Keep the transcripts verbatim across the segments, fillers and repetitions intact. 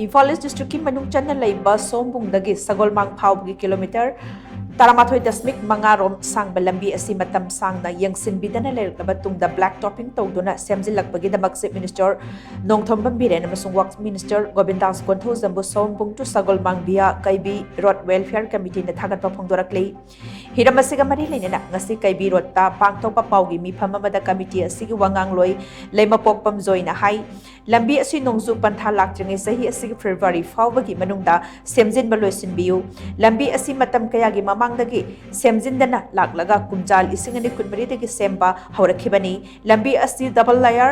ꯏꯝꯐꯥꯜ ꯏꯁ ꯗꯤꯁꯇ꯭ꯔꯤꯛꯀꯤ ꯃꯅꯨꯡ ꯆꯟꯅ ꯂꯩꯕ ꯁꯣꯝꯕꯨꯡꯗꯒꯤ ꯁꯒꯣꯜꯃꯥꯡ ꯐꯥꯎꯕꯒꯤ ꯀꯤꯂꯣꯃꯤꯇꯔ ꯇꯔꯥꯃꯥꯊꯣꯏ ꯗꯁꯃꯤꯛ ꯃꯉꯥ ꯔꯣꯝ ꯁꯥꯡꯕ ꯂꯝꯕꯤ ꯑꯁꯤ ꯃꯇꯝ ꯁꯥꯡꯅ ꯌꯦꯡꯁꯤꯟꯕꯤꯗꯅ ꯂꯩꯔꯛꯂꯕ ꯇꯨꯡꯗ black topping ꯇꯧꯗꯨꯅ ꯁꯦꯝꯖꯤꯜꯂꯛꯄꯒꯤꯗꯃꯛ Chief Minister ꯅꯣꯡꯊꯣꯝꯕꯝ ꯕꯤꯔꯦꯟ ꯑꯃꯁꯨꯡ Works Minister ꯒꯣꯕꯤꯟꯗꯥꯁ ꯀꯣꯟꯊꯧꯖꯝꯕꯨ ꯁꯣꯝꯕꯨꯡ to ꯁꯒꯣꯜꯃꯥꯡ via ꯀꯩꯕꯤ road welfare committeeꯅ ꯊꯥꯒꯠꯄ ꯐꯣꯡꯗꯣꯔꯛꯂꯤ꯫ ꯍꯤꯔꯝ ꯑꯁꯤꯒ ꯃꯔꯤ ꯂꯩꯅꯅ ꯉꯁꯤ ꯀꯩꯕꯤ ꯔꯣꯗꯇ ꯄꯥꯡꯊꯣꯛꯄ ꯄꯥꯎꯒꯤ ꯃꯤꯐꯝ ꯑꯃꯗ committee ꯑꯁꯤꯒꯤ ꯋꯥꯉꯥꯡꯂꯣꯏ ꯂꯩꯃꯄꯣꯛꯄꯝ ꯖꯣꯏꯅ ꯍꯥꯏ, ꯂꯝꯕꯤ ꯑꯁꯤ ꯅꯣꯡꯖꯨ ꯄꯟꯊꯥ ꯂꯥꯛꯇ꯭ꯔꯤꯉꯩ ꯆꯍꯤ ꯑꯁꯤꯒꯤ February ꯐꯥꯎꯕꯒꯤ ꯃꯅꯨꯡꯗ ꯁꯦꯝꯖꯤꯟꯕ ꯂꯣꯏꯁꯤꯟꯕꯤꯌꯨ꯫ ꯂꯝꯕꯤ ꯑꯁꯤ ꯃꯇꯝ ꯀꯌꯥꯒꯤ ꯃꯃꯥꯡꯗꯒꯤ ꯁꯦꯝꯖꯤꯟꯗꯅ ꯂꯥꯛꯂꯒ ꯀꯨꯝꯖꯥ ꯂꯤꯁꯤꯡ ꯑꯅꯤ ꯀꯨꯟꯃꯔꯤꯗꯒꯤ ꯁꯦꯝꯕ ꯍꯧꯔꯛꯈꯤꯕꯅꯤ꯫ ꯂꯝꯕꯤ ꯑꯁꯤ double layer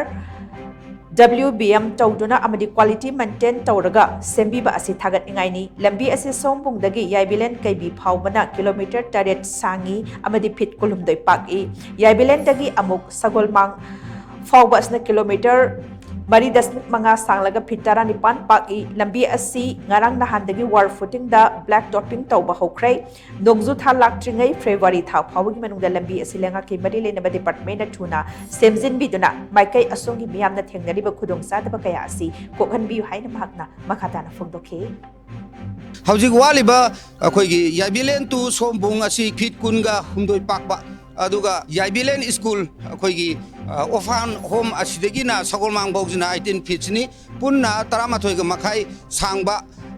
W B M ꯇꯧꯗꯨꯅ ꯑꯃꯗꯤ quality maintain ꯇꯧꯔꯒ ꯁꯦꯝꯕꯤꯕ ꯑꯁꯤ ꯊꯥꯒꯠꯅꯤꯡꯉꯥꯏꯅꯤ꯫ ꯂꯝꯕꯤ ꯑꯁꯤ ꯁꯣꯝꯕꯨꯡꯗꯒꯤ ꯌꯥꯏꯕꯤꯂꯦꯟ ꯀꯩꯕꯤ ꯐꯥꯎꯕꯅ ꯀꯤꯂꯣꯃꯤꯇꯔ ꯇꯔꯦꯠ ꯁꯥꯡꯉꯤ ꯑꯃꯗꯤ ꯐꯤꯠ ꯀꯨꯟꯍꯨꯝꯗꯣꯏ ꯄꯥꯛꯏ꯫ ꯌꯥꯏꯕꯤꯂꯦꯟꯗꯒꯤ ꯑꯃꯨꯛ ꯁꯒꯣꯜꯃꯥꯡ ꯐꯥꯎꯕ ꯑꯁꯤꯅ ꯀꯤꯂꯣꯃꯤꯇꯔ ꯃꯔꯤ ꯗꯁꯃꯤꯛ ꯃꯉꯥ ꯁꯥꯡꯂꯒ ꯐꯤꯠ ꯇꯔꯥꯅꯤꯄꯥꯟ ꯄꯥꯛꯏ꯫ ꯂꯝꯕꯤ ꯑꯁꯤ ꯉꯔꯥꯡ ꯅꯍꯥꯟꯗꯒꯤ wall footingꯗ black topping ꯇꯧꯕ ꯍꯧꯈ꯭ꯔꯦ꯫ ꯅꯣꯡꯖꯨ ꯊꯥ ꯂꯥꯛꯇ꯭ꯔꯤꯉꯩ February ꯊꯥ ꯐꯥꯎꯕꯒꯤ ꯃꯅꯨꯡꯗ ꯂꯝꯕꯤ ꯑꯁꯤ ꯂꯩꯉꯥꯛꯀꯤ ꯃꯔꯤ ꯂꯩꯅꯕ departmentꯅ ꯊꯨꯅ ꯁꯦꯝꯖꯤꯟꯕꯤꯗꯨꯅ ꯃꯥꯏꯀꯩ ꯑꯁꯣꯝꯒꯤ ꯃꯤꯌꯥꯝꯅ ꯊꯦꯡꯅꯔꯤꯕ ꯈꯨꯗꯣꯡꯆꯥꯗꯕ ꯀꯌꯥ ꯑꯁꯤ ꯀꯣꯛꯍꯟꯕꯤꯌꯨ ꯍꯥꯏꯅ ꯃꯍꯥꯛꯅ ꯃꯈꯥ ꯇꯥꯅ ꯐꯣꯡꯗꯣꯛꯈꯤ꯫ ꯍꯧꯖꯤꯛ ꯋꯥꯠꯂꯤꯕ ꯑꯩꯈꯣꯏꯒꯤ ꯌꯥꯏꯕꯤꯂꯦꯟ to ꯁꯣꯝꯕꯨꯡ ꯑꯁꯤ ꯐꯤꯠ ꯀꯨꯟꯒ ꯍꯨꯝꯗꯣꯏ ꯄꯥꯛꯄ, ꯑꯗꯨꯒ ꯌꯥꯏꯕꯤꯂꯦꯟ ꯁ꯭ꯀꯨꯜ ꯑꯩꯈꯣꯏꯒꯤ, ꯑ, orphan home ꯑꯁꯤꯗꯒꯤꯅ ꯁꯒꯣꯜꯃꯥꯡ ꯐꯥꯎꯁꯤꯅ eighteen feetꯅꯤ, ꯄꯨꯟꯅ ꯇꯔꯥꯃꯥꯊꯣꯏꯒ ꯃꯈꯥꯏ ꯁꯥꯡꯕ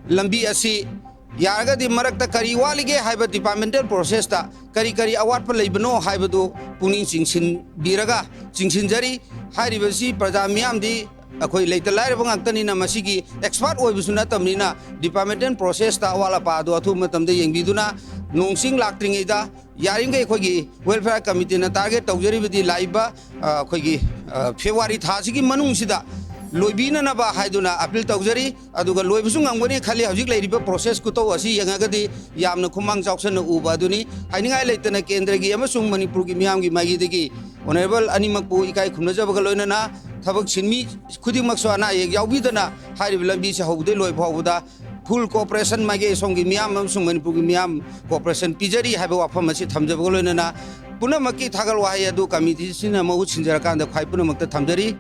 ꯂꯝꯕꯤ ꯑꯁꯤ ꯌꯥꯔꯒꯗꯤ ꯃꯔꯛꯇ ꯀꯔꯤ ꯋꯥꯠꯂꯤꯒꯦ ꯍꯥꯏꯕ departmental processꯇ ꯀꯔꯤ ꯀꯔꯤ ꯑꯋꯥꯠꯄ ꯂꯩꯕꯅꯣ ꯍꯥꯏꯕꯗꯨ ꯄꯨꯛꯅꯤꯡ ꯆꯤꯡꯁꯤꯟꯕꯤꯔꯒ ꯆꯤꯡꯁꯤꯟꯖꯔꯤ꯫ ꯍꯥꯏꯔꯤꯕꯁꯤ ꯄ꯭ꯔꯖꯥ ꯃꯤꯌꯥꯝꯗꯤ ꯑꯩꯈꯣꯏ ꯂꯩꯇ ꯂꯥꯏꯔꯕ ꯉꯥꯛꯇꯅꯤꯅ ꯃꯁꯤꯒꯤ expert ꯑꯣꯏꯕꯁꯨ ꯅꯠꯇꯕꯅꯤꯅ departmental processꯇ ꯑꯋꯥꯠ ꯑꯄꯥ ꯑꯗꯨ ꯑꯊꯨꯕ ꯃꯇꯝꯗ ꯌꯦꯡꯕꯤꯗꯨꯅ ꯅꯣꯡ ꯆꯤꯡ ꯂꯥꯛꯇ꯭ꯔꯤꯉꯩꯗ ꯌꯥꯔꯤꯈꯩ ꯑꯩꯈꯣꯏꯒꯤ welfare committeeꯅ target ꯇꯧꯖꯔꯤꯕꯗꯤ ꯂꯥꯛꯏꯕ, ꯑ, ꯑꯩꯈꯣꯏꯒꯤ, ꯑ, February ꯊꯥꯁꯤꯒꯤ ꯃꯅꯨꯡꯁꯤꯗ ꯂꯣꯏꯕꯤꯅꯅꯕ ꯍꯥꯏꯗꯨꯅ appeal ꯇꯧꯖꯔꯤ꯫ ꯑꯗꯨꯒ ꯂꯣꯏꯕꯁꯨ ꯉꯝꯒꯅꯤ ꯈꯜꯂꯤ꯫ ꯍꯧꯖꯤꯛ ꯂꯩꯔꯤꯕ process ꯈꯨꯇꯧ ꯑꯁꯤ ꯌꯦꯡꯉꯒꯗꯤ ꯌꯥꯝꯅ ꯈꯨꯃꯥꯡ ꯆꯥꯎꯁꯟꯅ ꯎꯕ ꯑꯗꯨꯅꯤ꯫ ꯍꯥꯏꯅꯤꯡꯉꯥꯏ ꯂꯩꯇꯅ ꯀꯦꯟꯗ꯭ꯔꯒꯤ ꯑꯃꯁꯨꯡ ꯃꯅꯤꯄꯨꯔꯒꯤ ꯃꯤꯌꯥꯝꯒꯤ ꯃꯥꯏꯀꯩꯗꯒꯤ honourable ꯑꯅꯤꯃꯛꯄꯨ ꯏꯀꯥꯏ ꯈꯨꯝꯅꯖꯕꯒ ꯂꯣꯏꯅꯅ ꯊꯕꯛ ꯁꯤꯟꯃꯤ ꯈꯨꯗꯤꯡꯃꯛꯁꯨ ꯑꯅꯥ ꯑꯌꯦꯛ ꯌꯥꯎꯕꯤꯗꯅ ꯍꯥꯏꯔꯤꯕ ꯂꯝꯕꯤꯁꯤ ꯍꯧꯕꯗꯒꯤ ꯂꯣꯏ ꯐꯥꯎꯕꯗ full cooperation ꯃꯥꯏꯀꯩ ꯑꯁꯣꯝꯒꯤ ꯃꯤꯌꯥꯝ ꯑꯃꯁꯨꯡ ꯃꯅꯤꯄꯨꯔꯒꯤ ꯃꯤꯌꯥꯝ cooperation ꯄꯤꯖꯔꯤ ꯍꯥꯏꯕ ꯋꯥꯐꯝ ꯑꯁꯤ ꯊꯝꯖꯕꯒ ꯂꯣꯏꯅꯅ ꯄꯨꯝꯅꯃꯛꯀꯤ ꯊꯥꯒꯠ ꯋꯥꯍꯩ ꯑꯗꯨ committeeꯁꯤꯅ ꯃꯍꯨꯠ ꯁꯤꯟꯖꯔꯀꯥꯟꯗ ꯈ꯭ꯋꯥꯏ ꯄꯨꯝꯅꯃꯛꯇ ꯊꯝꯖꯔꯤ꯫